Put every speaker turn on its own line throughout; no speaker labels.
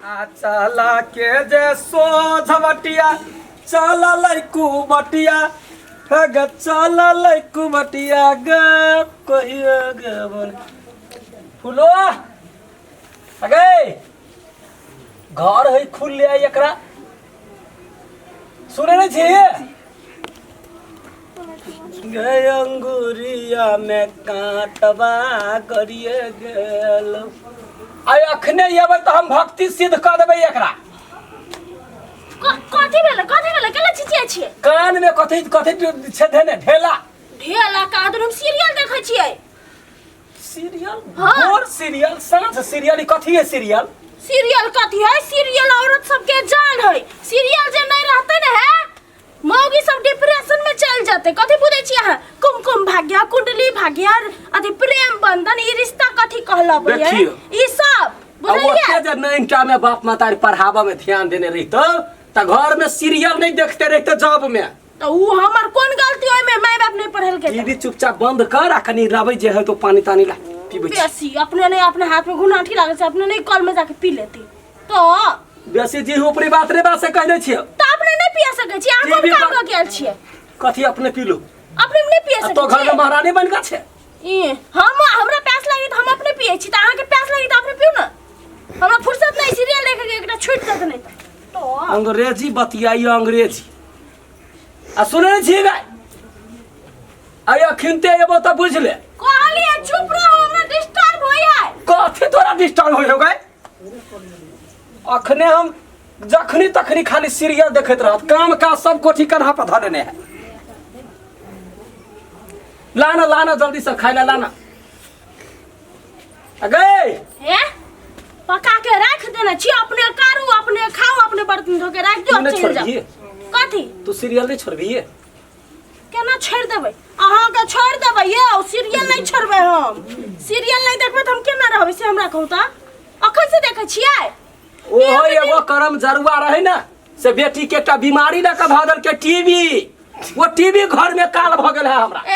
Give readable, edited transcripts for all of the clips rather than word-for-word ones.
आ चला के जे सोझ बटिया चलल कुबटिया हे गे चलल कुबटिया गे कहियो गे बोल फूलो अगे घर है खुल ले एकरा सुने नहीं छी गे अंगुरिया में कांटवा गरिए गेल। आइ अखने एबै तऽ हम भक्ति सिद्ध कऽ देबै एकरा।
कथी भेलै, कथी भेलै, केला चिचिया छियै?
कान में कथी कथी छै धेने ढेला?
ढेला का हम सीरियल देखै छियै।
सीरियल?
हाँ।
भोर सीरियल, साँझ सीरियल, ई कथी है सीरियल?
सीरियल कथी है? सीरियल औरत सबके जान है। सीरियल जे नहीं रहते ने है, मौगी सब डिप्रेशन में चल जाते। कथी बुझै छी अहाँ? कुमकुम भाग्य, कुंडली भाग्य, अथी प्रेम बंधन, ई रिश्ता कथी कहलबै है?
देखियौ।
ई सब
आ
बुझलियै?
ओते जे नैनटा में बाप महतारी पढ़ाबऽ में ध्यान देने रहितो तऽ घर में सीरियल नहीं देखते रहितो जॉब में।
तऽ ऊ हमर कोन गलती ओइ में माय बाप नहीं पढ़ेलकै तऽ?
टीवी चुपचाप बंद कर आ कनी रबै जे है तो पानी तानी ला पीबै छी।
बेसी अपने नहीं अपने हाथ में घुनाठी लागल छै, अपने नहीं कल में जाके पी लेती तो।
बेसी जी ऊपरी बात रे बात से कह दै छियै।
तऽ अपने नहीं पिया सकै छी, अहाँ कोन
टीवी
काम
पर-
कऽ के आयल छियै?
कथी अपने पीलू?
अपने नहीं पिया
आ
सकै
तो घर में
छियै?
महारानी बन के छै।
ई हम हमरा प्यास लागी तऽ हम अपने पियै छी, तऽ अहाँके प्यास लागी तऽ अपने पियू ने। हमरा फुर्सत नहीं सीरियल देखे के, एकटा छूटि जात नहीं तऽ। तो
अंग्रेजी बतियाइयो अंग्रेजी आ सुनै छी गाय आइ अखिनते एबो तऽ बुझि ले।
कहलियै चुप रहो, हमरा डिस्टर्ब होय है।
कथी तोरा डिस्टर्ब होय हो गाय? अखने हम जखनी तखनी खाली सीरियल देखैत रहत, काम काज सब कोठी कन्हा पर धऽ लेने है। लाना लाना जल्दी से खाइ ला लाना अगे।
हे पका के राख देने छी, अपने करू अपने खाओ अपने बर्तन धो के राख दियो।
तू नहि
चलि जाओ।
छोड़बिही?
कथी?
तू सीरियल नहीं छोड़बिही?
केना छोड़ि देबै? अहाँके छोड़ि देबै यौ, सीरियल नहीं छोड़बै हम। सीरियल नहीं देखबै तऽ हम केना रहबै से हमरा कहू तऽ। अखन से देखै छियै?
ओहो एगो करम जरुआ रहे ने से बेटी के एकटा बीमारी लऽ कऽ भऽ देलकै टीबी। वो टीबी घर में काल भऽ गेल है हमरा।
ए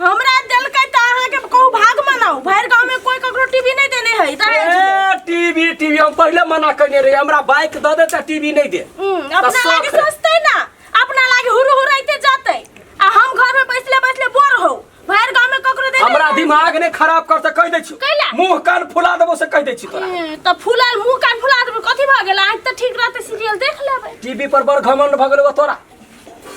हमरा देलकै तऽ अहाँके कहू भाग मनाउ, भरि गाँव में कोई ककरो टीवी नहीं देने है दहेज में।
ए टीवी टीवी हम पहिले मना कयने रहियै, हमरा बाइक दऽ दे तऽ टीवी नहीं दे।
अपना
शौक
लागे
है।
सोचतै ना, अपना लागे हुरु हुराइते जातै आ हम घर में बैसले बैसले बोर हो, भरि गाँव में ककरो देने
हमरा
नहीं।
दिमाग नहीं खराब कर तऽ कहि दै छी।
कैला?
मुंह कान फुला देबो से कहि दै छी तोरा।
तऽ फुलाल मुंह कान फुला देबै कथी भऽ गेल? आँखि तऽ ठीक रहतै, सीरियल देख लेबै।
टीवी पर बड़ घमंड भऽ गेलौ तोरा।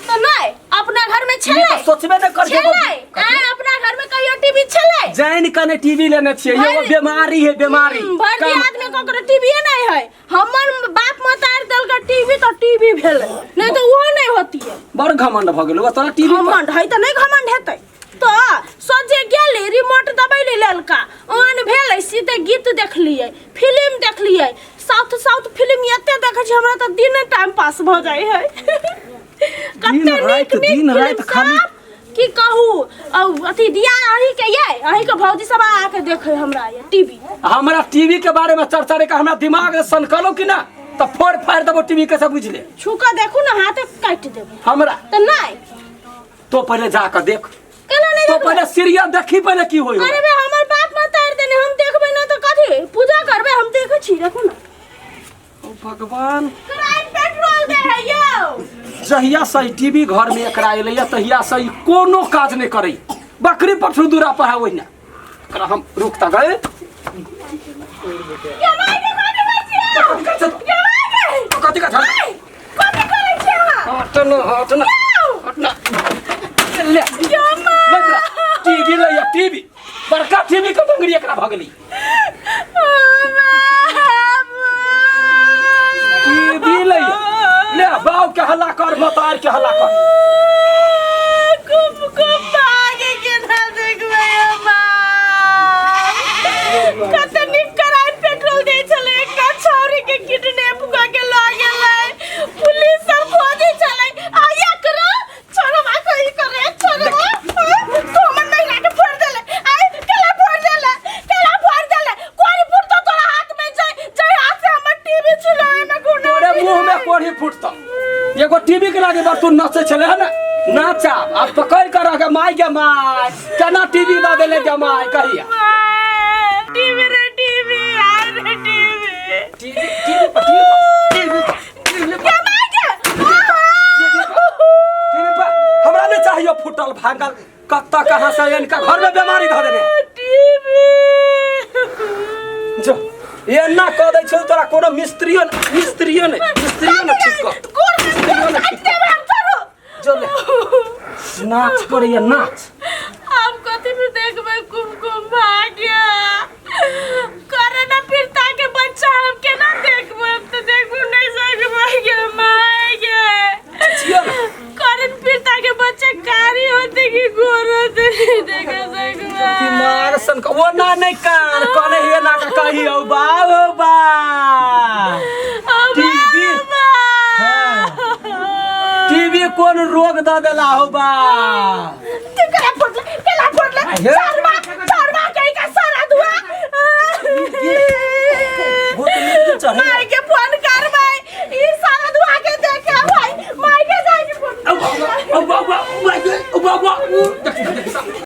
तऽ नहि अपना घर में
ई
छलै
तऽ सोचबे नहि कर
छलै। आँय, अपना घर में कहियो टीवी छलै?
जानि कऽ नहि टीवी लेने छियै, एगो बीमारी है बीमारी।
भरि
काम-
आदमी ककरो टीवीए नहीं है। हमर बाप महतारी देलकै टीवी तऽ टीवी भेलै, नहीं तऽ ओहो नहीं होती है।
बड़ घमंड भऽ गेलौ तोरा टीवी पर।
घमंड है तऽ नहीं घमंड हेतै तऽ सोझे गेली रिमोट दबैली ललका ऑन भेलै, सीधे गीत देखलियै, फिल्म देखलियै। साउथ साउथ फिल्म एते देखै छी हमरा तऽ दिन टाइम पास भऽ जाइ है। कते
दिन
नीक
राति,
नीक
दिन
फिल्म
राति खाली-
सब की कहू। औ अथी दिया अहीं के ये, अहीं के भौजी सब आके देखे हमरा ये टीवी।
हमरा टीवी के बारे में चर्चा रे हमरा दिमाग में सनकलो कि ना तऽ फोड़ फाड़ देबो टीवी के, सब बुझि ले।
छू कऽ देखू ना, हाथे काटि देबै
हमरा।
तऽ नहीं।
तो पहिले जा कऽ देख।
केना नहीं
तो
देखबै?
पहिले सीरियल देखी पहिले की होई।
अरे बे हमर बाप महतारी देने, हम देखबै ना तऽ कथी पूजा करबै? हम देखै छी, देखू ना।
ओ भगवान।
क्राइम पेट्रोल दे है यौ।
जहिया से ई टीवी घर में एकरा एलैया तहिया से ई कोनो काज नहीं करै, बकरी पठरू दूरा पर है ओहिना। एकरा हम रुक त गए।
के माय के कथी करै छियै?
कथी करै छै?
के माय के?
कथी करै छै?
कथी करै छियै अहाँ?
हट न, हट न, हट न। ले
के माय?
ले तोरा टीवी लैया टीवी, बड़का टीवी के बंगड़ी एकरा भऽ गेली। टीवी लैया ले, बाप के हल्ला कर, मतार के हल्ला कर।
कुम कुम भागे के ना देखबै हम। कते नीक क्राइम पेट्रोल दै छलै, एकटा छौरी के किडनैप कऽ के लऽ गेलै, पुलिस सब खोजै छलै आ एकरा छोड़वा कही करे छोड़वा तो हमर नैहरा के फोड़ देले। आय केला फोड़ देले, केला फोड़ देले? कोरी फुटतो तोरा हाथ में जाय जाय हाथ से हमर टीवी छुलावे में गुना।
तोरे मुंह में कोढ़ी फुटतो। एगो टीवी के लागे बार तू नचै छले है ना, नाचा आब पकड़ कर रह माय गे माय, केना टीवी दऽ देले गे माय कहिया।
टीवी रे टीवी, आय रे टीवी।
टीवी भांगल कत्ता कहाँ से इनका घर में बीमारी धऽ देने।
टीवी।
जो एना कह दै छौ तोरा कोनो मिस्त्रियो मिस्त्रियो नहि, मिस्त्रियो नहि ठीक कर।
गोड़ काटि देबै हम तोरो।
जो ले, नाच करैया नाच।
हम कथी में देखबै कुमकुम भाग्य? करे ना फिरता के बच्चा हम केना देखबै? हम तऽ देखबो नहीं सकबै गे माय गे।
छियो ने।
करन फिरता के बच्चा कारी होते कि गोर होते, नहीं देखे सकबै।
दिमाग सन का वो ना नहीं कान कहने हिए ना का कही औ बा ओ बा।
ओ
टीवी।
बाबा।
टीवी कोन रोग द देला हो बा?
तू केला फोड़ले, केला फोड़ले?
हे।
चार